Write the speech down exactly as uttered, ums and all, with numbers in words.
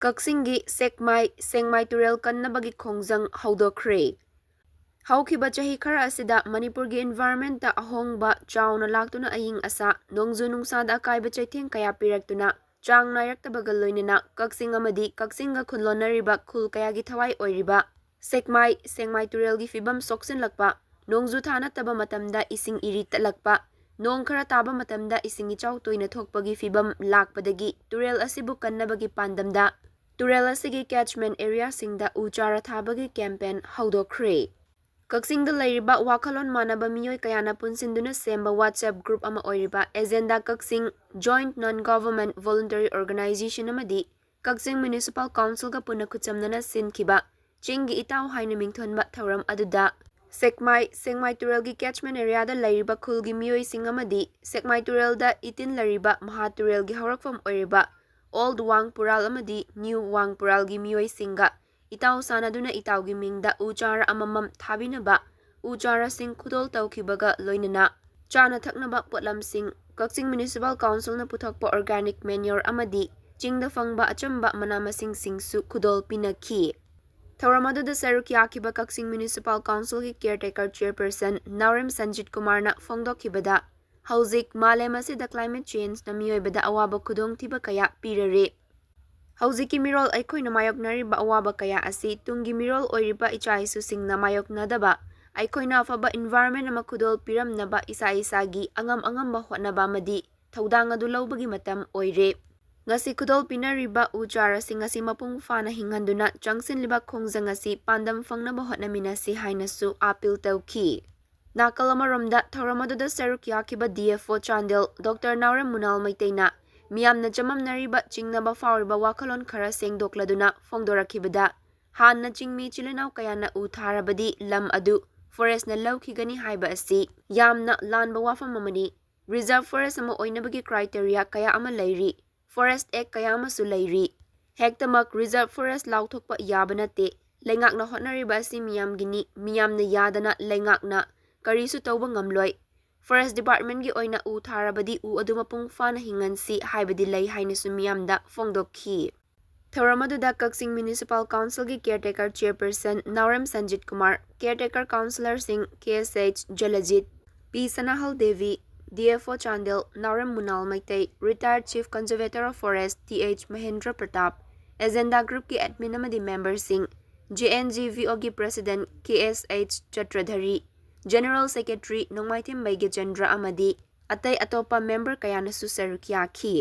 ꯀꯛꯆꯤꯡꯒꯤ ꯁꯦꯛꯃꯥꯏ ꯁꯦꯡꯃꯥꯏ ꯇꯨꯔꯦꯜ ꯀꯟꯅꯕꯒꯤ ꯈꯣꯡꯖꯪ ꯍꯧꯗꯣꯛꯈ꯭ꯔꯦ꯫ ꯍꯧꯈꯤꯕ ꯆꯍꯤ ꯈꯔ ꯑꯁꯤꯗ ꯃꯅꯤꯄꯨꯔꯒꯤ environment ꯑꯍꯣꯡꯕ ꯆꯥꯎꯅ ꯂꯥꯛꯇꯨꯅ ꯑꯏꯪ ꯑꯁꯥ, ꯅꯣꯡꯖꯨ ꯅꯨꯡꯁꯥꯗ ꯑꯀꯥꯏꯕ ꯆꯩꯊꯦꯡ ꯀꯌꯥ ꯄꯤꯔꯛꯇꯨꯅ ꯆꯥꯡ ꯅꯥꯏꯔꯛꯇꯕꯒ ꯂꯣꯏꯅꯅ ꯀꯛꯆꯤꯡ ꯑꯃꯗꯤ ꯀꯛꯆꯤꯡꯒ ꯈꯨꯜꯂꯣꯟꯅꯔꯤꯕ ꯈꯨꯜ ꯀꯌꯥꯒꯤ ꯊꯋꯥꯏ ꯑꯣꯏꯔꯤꯕ ꯁꯦꯛꯃꯥꯏ ꯁꯦꯡꯃꯥꯏ ꯇꯨꯔꯦꯜꯒꯤ ꯐꯤꯕꯝ ꯁꯣꯛꯆꯤꯜꯂꯛꯄ, ꯅꯣꯡꯖꯨ ꯊꯥ ꯅꯠꯇꯕ ꯃꯇꯝꯗ ꯏꯁꯤꯡ ꯏꯔꯤ ꯇꯠꯂꯛꯄ, ꯅꯣꯡ ꯈꯔ ꯇꯥꯕ ꯃꯇꯝꯗ ꯏꯁꯤꯡ ꯏꯆꯥꯎ ꯇꯣꯏꯅ ꯊꯣꯛꯄꯒꯤ ꯐꯤꯕꯝ ꯂꯥꯛꯄꯗꯒꯤ ꯇꯨꯔꯦꯜ ꯑꯁꯤꯕꯨ ꯀꯟꯅꯕꯒꯤ ꯄꯥꯟꯗꯝꯗ ꯇꯨꯔꯦꯜ ꯑꯁꯤꯒꯤ catchment areaꯁꯤꯡꯗ ꯎ ꯆꯥꯔꯥ ꯊꯥꯕꯒꯤ campaign ꯍꯧꯗꯣꯛꯈ꯭ꯔꯦ꯫ ꯀꯛꯆꯤꯡꯗ ꯂꯩꯔꯤꯕ ꯋꯥꯈꯜꯂꯣꯟ ꯃꯥꯟꯅꯕ ꯃꯤꯑꯣꯏ ꯀꯌꯥꯅ ꯄꯨꯟꯁꯤꯟꯗꯨꯅ ꯁꯦꯝꯕ WhatsApp group ꯑꯃ ꯑꯣꯏꯔꯤꯕ Agenda ꯀꯛꯆꯤꯡ, Joint Non-Government Voluntary Organization ꯑꯃꯗꯤ ꯀꯛꯆꯤꯡ Municipal Councilꯒ ꯄꯨꯟꯅ ꯈꯨꯠꯆꯝꯅꯅ ꯁꯤꯟꯈꯤꯕ ꯆꯤꯡꯒꯤ ꯏꯇꯥꯎ ꯍꯥꯏꯅ ꯃꯤꯡꯊꯣꯟꯕ ꯊꯧꯔꯝ ꯑꯗꯨꯗ ꯁꯦꯛꯃꯥꯏ ꯁꯦꯡꯃꯥꯏ ꯇꯨꯔꯦꯜꯒꯤ catchment areaꯗ ꯂꯩꯔꯤꯕ ꯈꯨꯜꯒꯤ ꯃꯤꯑꯣꯏꯁꯤꯡ ꯑꯃꯗꯤ ꯁꯦꯛꯃꯥꯏ ꯇꯨꯔꯦꯜꯗ ꯏꯇꯤꯟ ꯂꯩꯔꯤꯕ ꯃꯍꯥ ꯇꯨꯔꯦꯜꯒꯤ ꯍꯧꯔꯛꯐꯝ ꯑꯣꯏꯔꯤꯕ Old ꯋꯥꯡ ꯄꯨꯔꯥꯜ ꯑꯃꯗꯤ New ꯋꯥꯡ ꯄꯨꯔꯥꯜꯒꯤ ꯃꯤꯑꯣꯏꯁꯤꯡꯒ ꯏꯇꯥꯎ ꯁꯥꯟꯅꯗꯨꯅ ꯏꯇꯥꯎꯒꯤ ꯃꯤꯡꯗ ꯎ ꯆꯥꯔꯥ ꯑꯃꯃꯝ ꯊꯥꯕꯤꯅꯕ ꯎ ꯆꯥꯔꯥꯁꯤꯡ ꯈꯨꯗꯣꯜ ꯇꯧꯈꯤꯕꯒ ꯂꯣꯏꯅꯅ ꯆꯥꯅ ꯊꯛꯅꯕ ꯄꯣꯠꯂꯝꯁꯤꯡ, ꯀꯛꯆꯤꯡ Municipal Councilꯅ ꯄꯨꯊꯣꯛꯄ organic manure ꯑꯃꯗꯤ ꯆꯤꯡꯗ ꯐꯪꯕ ꯑꯆꯝꯕ ꯃꯅꯥ ꯃꯁꯤꯡꯁꯤꯡꯁꯨ ꯈꯨꯗꯣꯜ ꯄꯤꯅꯈꯤ꯫ ꯊꯧꯔꯝ ꯑꯗꯨꯗ ꯁꯔꯨꯛ ꯌꯥꯈꯤꯕ ꯀꯛꯆꯤꯡ Municipal Councilꯒꯤ caretaker chairperson ꯅꯥꯎꯔꯦꯝ ꯁꯟꯖꯤꯠ ꯀꯨꯃꯥꯔꯅ ꯐꯣꯡꯗꯣꯛꯈꯤꯕꯗ, ꯍꯧꯖꯤꯛ ꯃꯥꯂꯦꯝ ꯑꯁꯤꯗ climate changeꯅ ꯃꯤꯑꯣꯏꯕꯗ ꯑꯋꯥꯕ ꯈꯨꯗꯣꯡꯊꯤꯕ ꯀꯌꯥ ꯄꯤꯔꯔꯦ꯫ ꯍꯧꯖꯤꯛꯀꯤ ꯃꯤꯔꯣꯜ ꯑꯩꯈꯣꯏꯅ ꯃꯥꯌꯣꯛꯅꯔꯤꯕ ꯑꯋꯥꯕ ꯀꯌꯥ ꯑꯁꯤ ꯇꯨꯡꯒꯤ ꯃꯤꯔꯣꯜ ꯑꯣꯏꯔꯤꯕ ꯏꯆꯥ ꯏꯁꯨꯁꯤꯡꯅ ꯃꯥꯌꯣꯛꯅꯗꯕ ꯑꯩꯈꯣꯏꯅ ꯑꯐꯕ environment ꯑꯃ ꯈꯨꯗꯣꯜ ꯄꯤꯔꯝꯅꯕ ꯏꯁꯥ ꯏꯁꯥꯒꯤ ꯑꯉꯝ ꯑꯉꯝꯕ ꯍꯣꯠꯅꯕ ꯑꯃꯗꯤ ꯊꯧꯗꯥꯡ ꯑꯗꯨ ꯂꯧꯕꯒꯤ ꯃꯇꯝ ꯑꯣꯏꯔꯦ꯫ ꯉꯁꯤ ꯈꯨꯗꯣꯜ ꯄꯤꯅꯔꯤꯕ ꯎ ꯆꯥꯔꯥꯁꯤꯡ ꯑꯁꯤ ꯃꯄꯨꯡ ꯐꯥꯅ ꯍꯤꯡꯍꯟꯗꯨꯅ ꯆꯪꯁꯤꯜꯂꯤꯕ ꯈꯣꯡꯖꯪ ꯑꯁꯤ ꯄꯥꯟꯗꯝ ꯐꯪꯅꯕ ꯍꯣꯠꯅꯃꯤꯟꯅꯁꯤ ꯍꯥꯏꯅꯁꯨ appeal ꯇꯧꯈꯤ꯫ ꯅꯥꯀꯜ ꯑꯃꯔꯣꯝꯗ ꯊꯧꯔꯝ ꯑꯗꯨꯗ ꯁꯔꯨꯛ ꯌꯥꯈꯤꯕ DFO ꯆꯥꯟꯗꯦꯜ ꯗꯣꯛꯇꯔ ꯅꯥꯎꯔꯦꯝ ꯃꯨꯅꯥꯜ ꯃꯩꯇꯩꯅ ꯃꯤꯌꯥꯝꯅ ꯆꯃꯝꯅꯔꯤꯕ ꯆꯤꯡꯅꯕ ꯐꯥꯎꯔꯤꯕ ꯋꯥꯈꯜꯂꯣꯟ ꯈꯔ ꯁꯦꯡꯗꯣꯛꯂꯗꯨꯅ ꯐꯣꯡꯗꯣꯔꯛꯈꯤꯕꯗ, ꯍꯥꯟꯅ ꯆꯤꯡꯃꯤ ꯏꯆꯤꯜ ꯏꯅꯥꯎ ꯀꯌꯥꯅ ꯎ ꯊꯥꯔꯕꯗꯤ ꯂꯝ ꯑꯗꯨ forestꯅ ꯂꯧꯈꯤꯒꯅꯤ ꯍꯥꯏꯕ ꯑꯁꯤ ꯌꯥꯝꯅ ꯂꯥꯟꯕ ꯋꯥꯐꯝ ꯑꯃꯅꯤ꯫ Reserve forest ꯑꯃ ꯑꯣꯏꯅꯕꯒꯤ criteria ꯀꯌꯥ ꯑꯃ ꯂꯩꯔꯤ꯫ Forest Act ꯀꯌꯥ ꯑꯃꯁꯨ ꯂꯩꯔꯤ꯫ ꯍꯦꯛꯇꯃꯛ reserve forest ꯂꯥꯎꯊꯣꯛꯄ ꯌꯥꯕ ꯅꯠꯇꯦ꯫ ꯂꯩꯉꯥꯛꯅ ꯍꯣꯠꯅꯔꯤꯕ ꯑꯁꯤ ꯃꯤꯌꯥꯝꯒꯤꯅꯤ, ꯃꯤꯌꯥꯝꯅ ꯌꯥꯗꯅ ꯂꯩꯉꯥꯛꯅ ꯀꯔꯤꯁꯨ ꯇꯧꯕ ꯉꯝꯂꯣꯏ꯫ Forest Departmentꯀꯤ ꯑꯣꯏꯅ ꯎ ꯊꯥꯔꯕꯗꯤ ꯎ ꯑꯗꯨ ꯃꯄꯨꯡ ꯐꯥꯅ ꯍꯤꯡꯍꯟꯁꯤ ꯍꯥꯏꯕꯗꯤ ꯂꯩ ꯍꯥꯏꯅꯁꯨ ꯃꯤꯌꯥꯝꯗ ꯐꯣꯡꯗꯣꯛꯈꯤ꯫ ꯊꯧꯔꯝ ꯑꯗꯨꯗ ꯀꯛꯆꯤꯡ Municipal Councilꯒꯤ Caretaker Chairperson Naorem Sanjit Kumar, Caretaker Councillorꯁꯤꯡ K S H Jaljit, P Sanahal Devi, D F O Chandel Naorem Munal Meitei, Retired Chief Conservator of Forest T H Mahendra Pratap, Agenda Groupꯀꯤ Admin ꯑꯃꯗꯤ memberꯁꯤꯡ, ꯖꯦ ꯑꯦꯟ ꯖꯤ ꯚꯤ ꯑꯣꯒꯤ President K S H Chatradhari, General Secretary Nongmaithem Baigyachandra ꯑꯃꯗꯤ ꯑꯇꯩ ꯑꯇꯣꯞꯄ member ꯀꯌꯥꯅꯁꯨ ꯁꯔꯨꯛ ꯌꯥꯈꯤ꯫